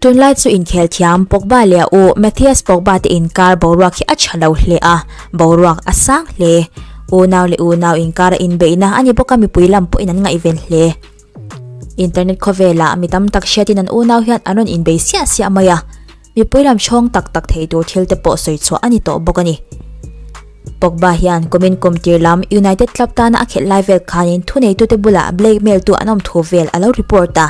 Tunlai chu inkhel thiam Pogba leh a u Mathias Pogba te inkar boruak hi a tha lo hle a, boruak a sang hle. Unau leh unau inkara inbeihna a ni bawk a mipui lam pawhin an ngaihven hle. Internet khawvelah mi tam tak hriatin an unau hian an rawn inbei siah siah mai a, mipui lam chhawng tak tak thei tur thil te pawh sawi chhuah a ni tawh bawk a ni. Pogba hian kumin kum tir lam United club tana a khelh lai vel khanin thuneitute bulah blackmail tu an awm thu vel a lo report a.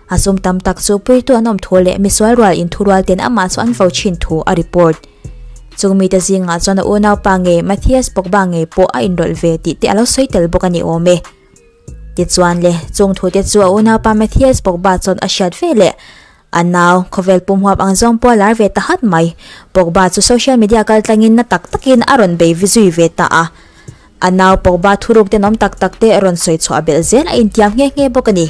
A sum tam tak chu puitu an awm thu leh misual rual inthurual ten amah chu an vo thin thu a report. Chung mite zingah chuan a unaupa nge Mathias Pogba ngei pawh a inrawlh ve tih te a lo sawi tel bawk a ni awm e. Tichuan le, chung thute chu a unaupa Mathias Pogba chuan a hriat ve leh. A nau, khawvel pum huap ang zawng pawh a lar ve ta hat mai. Pogba chu social media kaltlangin na tak takin a rawn bei zui ve ta a. A nau Pogba thuruk tenawm tak tak te rawn sawi chhuah belh zel a intiam nghe nghe bawk a ni.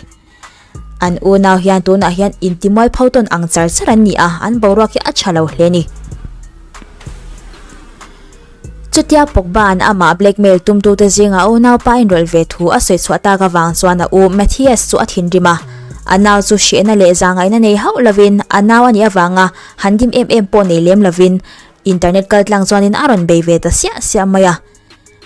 An unau hian tunah hian intimual pho tawn ang char char an ni a, an boruak hi a tha lo hle a ni. Chutia Pogba-a'n amah blackmail tumtute zinga a unaupa a inrawlh ve thu a sawi chhuah tak avang chuan a u Mathias chu a thinrim a. A nau chu hrehna leh zahngaihna nei hauh lovin a nau a nih avanga han dim em em pawh nei lem lovin internet kaltlang chuanin a rawn bei ve ta siah siah mai a.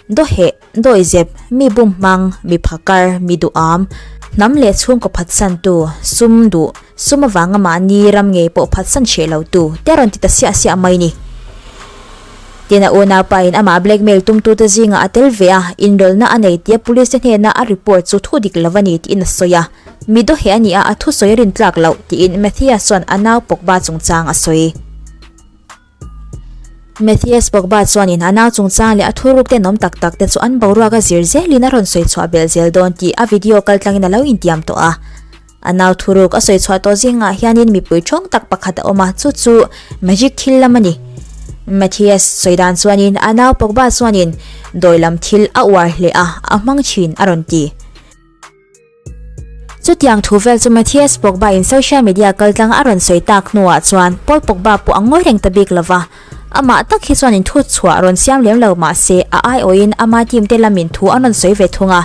Dawheh, dawihzep, mi bum hmang, mi phakar, mi duham, hnam leh chhungkaw phatsantu, sum duh, sum avanga mahni ram ngei pawh phatsan hreh lotu te a rawn ti ta siah siah mai ni. Tin a unaupain amah blackmail tumtute zingah a tel ve a, inrawlhna a nei tia police te hnena a report chu thu dik lo a ni tiin a sawi a. Mi dawheh a ni a, a thusawi a rintlak loh tiin Mathias chuan a nau Pogba chungchang a sawi. Mathias Pogba chuanin a nau chungchang leh a thuruk tenawm tak tak te chu an boruak a zir zelin a rawn sawi chhuah belh zel dawn tih a video kaltlangin a lo intiam tawh a. A nau thuruk a sawi chhuah tawh zingah hianin mipui thawng tak pakhat a awm a, chu chu magic thil lam a ni. Mathias sawi dan chuanin a nau Pogba chuanin dawi lam thil a uar hle a, a hmang thin a rawn ti. Chutiang thu vel chu Mathias Pogba in social media kaltlang a rawn sawi tak hnuah chuan Paul Pogba pawh a ngawi reng ta bik lova. Amah tak hi chuan inthu chhuah rawn siam lem lo mah se a aiawhin ama team te lamin thu an rawn sawi ve thung a.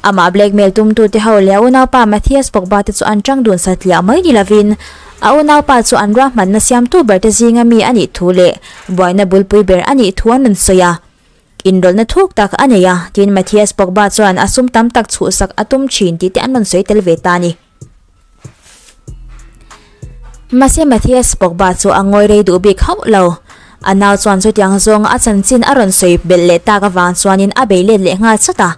Amah blackmail tumtute ho leh a unaupa Mathias Pogba te chu an tang dun satliah mai ni lovin a unaupa chu an ruahmanna siamtu ber te zinga mi a nih thu leh buaina bulpui ber a nih thu an rawn sawi a. Inrawlhna thuk tak a nei a, tiin Mathias Pogba chuan a sum tam tak chhuhsak a tum thin tih te an rawn sawi tel ve ta a ni. Mahse Mathias Pogba chu a ngawi rei duh bik hauh lo. A nau chuan chutiang zawnga a chanchin a rawn sawi belh leh tak avang chuanin a bei let leh nghal chat a.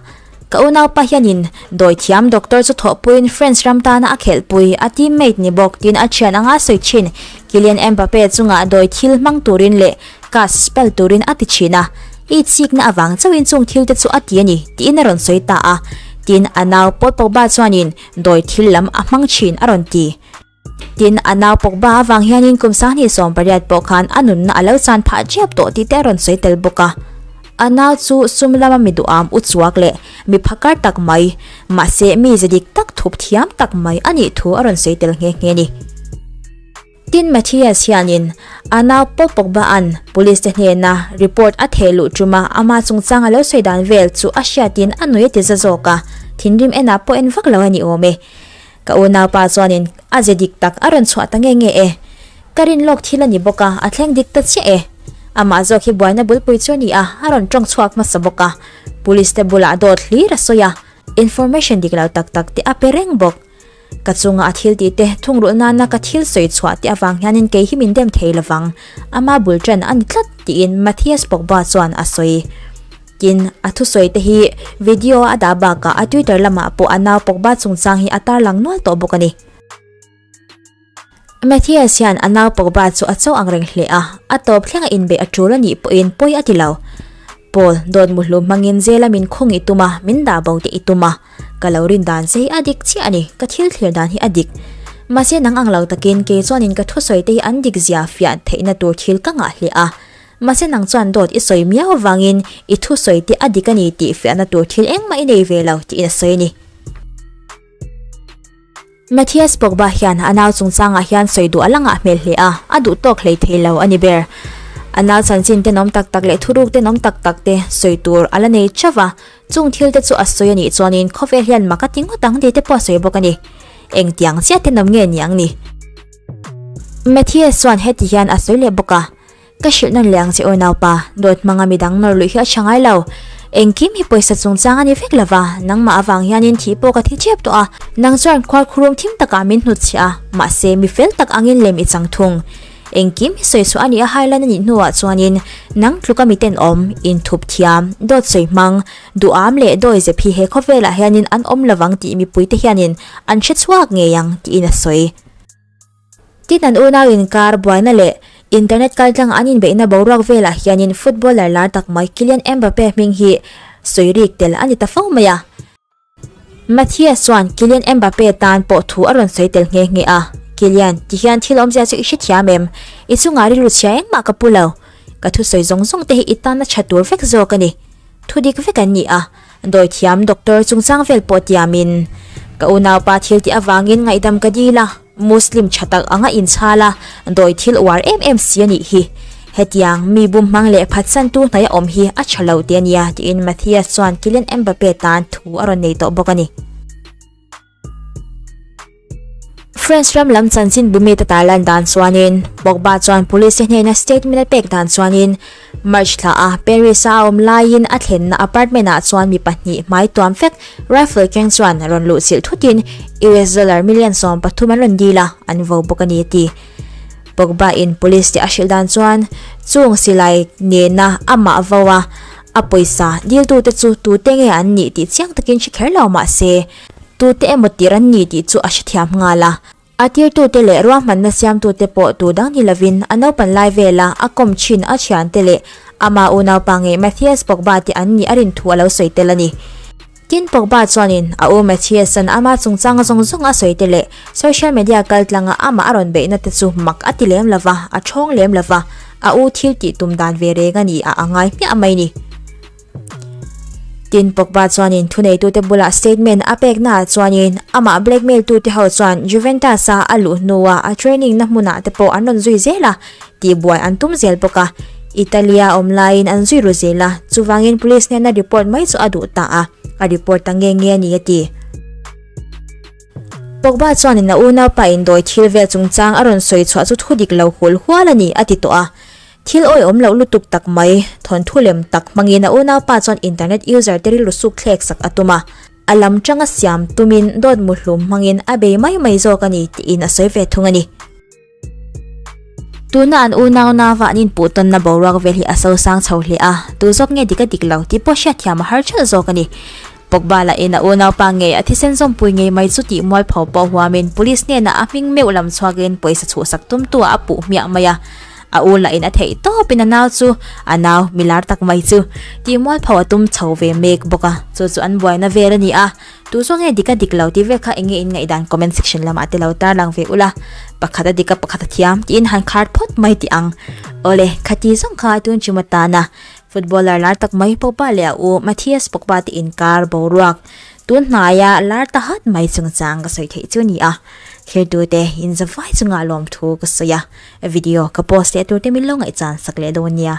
Ka unaupa hianin dawithiam doctor chu thawhpuiin France ram tana a khelhpui, a teammate ni bawk tiin a thian anga sawi thin. Kylian Mbappe chungah dawi thil hmang turin leh cast spell turin a ti thin a, i chikna avang chauhin chung thil te chu a ti a ni tiin a rawn sawi ta a, tin a nau Paul Pogba chuanin dawi thil lam a hmang thin a rawn ti. Tin, a nau Pogba avang hianin kum 28 pawh khan a nunna a lo chan phah ṭiap tawh tih te a rawn sawi tel bawk a. A nau chu sum lama mi duham u chuak leh mi phakar tak mai, mahse mi ze dik tak thup thiam tak mai a nih thu a rawn sawi tel nghe nghe a ni. Tin, Mathias hianin a nau Paul Pogba-a'n police te hnena report a theh luh ṭuma ama chungchang a lo sawi dan vel chu a hriatin a nui a ti za zawk a, thinrim enah pawh en vak lo a ni awm e. Ka unaupa chuanin a ze dik tak a rawn chhuah ta nge nge e. Ka rin lawk thil a ni bawk a, a thleng dik ta chiah e. Amah zawk hi buaina bulpui chu a ni a, a rawn tawng chhuak hmasa bawk a. Police te bulah dawt hlir a sawi a, information dik lo tak tak te a pe reng bawk. Ka chunga a thil tih te, thungrulh nana ka thil sawi chhuah te avang hianin kei hi min dem thei lovang, ama bul tan a ni tlat tiin Mathias Pogba chuan a sawi. Tin, a thusawi te hi video a dah bakah a Twitter lamah pawh a nau Pogba chungchang hi a tarlang nual tawh bawk a ni. Mathias hian a nau Pogba chu a cho ang reng hle a, a tawp thleng a inbeih a tul a nih pawhin pawi a ti lo. Paul, dawt muhlu hmangin zela min khawng i tum a, min dah bo te i tum a. Ka lo rin dan che hi a dik chiah a ni, ka thil thlir dan hi a dik. Mahse nang ang lo takin kei chuanin ka thusawi te hi an dik zia fiah theihna tur thil ka ngah hle a. Mahse nang chuan dawt i sawi miau avangin i thusawi te a dik a ni tih fiahna tur thil engmah i nei ve lo tiin a sawi a ni. Mathias Pogba hian a nau chungchangah hian sawi duh a la ngah hmel hle a, a duh tawk hlei thei lo a ni ber. A nau chanchin tenawm tak tak leh thuruk tenawm tak tak te sawi tur a la nei chauh va, chung thil te chu a sawi a nih chuanin khawvel hian mak a ti ngawt ang tih te pawh a sawi bawk a ni. Engtiang chiah tenawm nge ni ang ni? Matthias chuan heti hian a sawi leh bawk a, Ka hrilh nawn leh ang che aw naupa, dawt hmanga midang nawr luih hi a tha ngai lo. Engkim hi pawisa chungchang a ni vek lo va, nangmah avang hianin thih pawh ka thi tep tawh a, nang chuan khuarkhurum thim takah min hnutchhiah a, mahse mi fel tak angin lem i chang thung. Engkim hi sawi chhuah a nih a hailan a nih hnuah chuanin nang tluka miten awm, inthup thiam, dawt sawi hmang, duham leh dawi zep hi he khawvelah hianin an awm lovang tih mipuite hianin an hre chhuak ngei ang tiin a sawi. Tin an unau inkar buaina leh internet kaltlang an inbeihna boruak velah hianin footballer lar tak mai Kylian Mbappe hming hi sawi rik tel a ni ta fo mai a. Mathias chuan Kylian Mbappe tan pawh thu a rawn sawi tel nghe nghe a, Kylian, tihian thil awmzia chu i hrethiam em? I chungah rilru chhia engmah ka pu lo. Ka thusawi zawng zawng te hi i tan a tha tur vek zawk a ni. Thu dik vek an ni a, dawithiam doctor chungchang vel pawh tiamin ka unaupa thil tih avangin ngaihdam ka dil a, Muslim tha tak anga inchhal a, dawi thil uar em em si a nih hi. Hetiang mi bum hmang leh phatsantu hnaia awm hi a tha lo teh a nia tiin Mathias chuan Kylian Mbappe tan thu a rawn nei tawh bawk a ni. France ram lam chanchin bumite tarlan dan chuanin Pogba chuan police hnena statement a pek dan chuanin March thla a Paris a awm laiin a thlenna apartment ah chuan mi pahnih hmai tuam fek rifle keng chuan rawn luh chilh thutin US dollar million 13 an rawn dil a, an vo bawk a ni a ti. Pogba in police te a hrilh dan chuan chung silai nena amah vo a, a pawisa diltute chu tute nge an nih tih chiang takin hre kher lo mah se tute emaw tir an ni tih chu a hrethiam nghal a. A tirtute leh ruahmanna siamtute pawh tu dang ni lovin a naupan lai vela a kawm thin a thiante leh ama unaupa ngei Mathias Pogba te an nih a rin thu a lo sawi tel a ni. Tin Pogba chuanin a u Mathias-a'n ama chungchang zawng zawng a sawi te leh social media kaltlanga amah a rawn beihna te chu mak a ti lem lova, a thawng lem lova, a u thil tih tum dan ve reng a ni a a ngai hmiah mai ni. Tin Pogba chuanin thuneitute bulah statement a pek naah chuanin amah blackmail tute ho chuan Juventus-a a luh hnua a training na hmunah te pawh an rawn zui zel a, tihbuai an tum zel bawk a. Italy-a awm laiin an zui ru zel a, chuvangin police hnena report mai chu a duh ta a, a report ta nge nge a ni a ti. Pogba chuanin a unaupa indawi thil vel chungchang a rawn sawi chhuah chu thudik lo hul hual a ni a ti tawh a. Thil awihawm loh lutuk tak mai, thawnthu lem tak hmangin a unaupa chuan internet user te rilru suk thlek sak a tum a, a lam tanga siam tumin dawt muhlum hmangin a bei mai mai zawk a ni tiin a sawi ve thung a ni. Tuna an unau nava an inpuh tawnna boruak vel hi a sosang chho hle a, tu zawk nge dik a dik lo tih pawh hriatthiam a har ṭhelh zawk a ni. Pogba lahin a unaupa ngei a thisen zawmpui ngei mai chu tih mualpho pawh huamin police hnenah a hming meuh lam chhuakin pawisa chhuhsak tumtu ah a puh hmiah mai a. A u lahin a theih tawpin a nau chu a nau milar tak mai chu tih mualpho a tum chho ve mek bawk a, chu chu an buaina vel a ni a. Tu zawk nge dik a dik lo tih vel kha enge in ngaihdan comment section lamah te lo tarlang ve ula, pakhat a dik a pakhat a thiam tiin han khar phawt mai tih ang. Awle, khati zawng kha tun chim atana Footballer lar tak mai Pogba leh a u Mathias Pogba te inkar boruak tun hnaia lar ta hat mai chungchang ka sawi theih chu a ni a, thirtute inzavai chunga lawmthu ka sawi a, video ka post leh turte min lo ngaihchan sak leh dawn nia.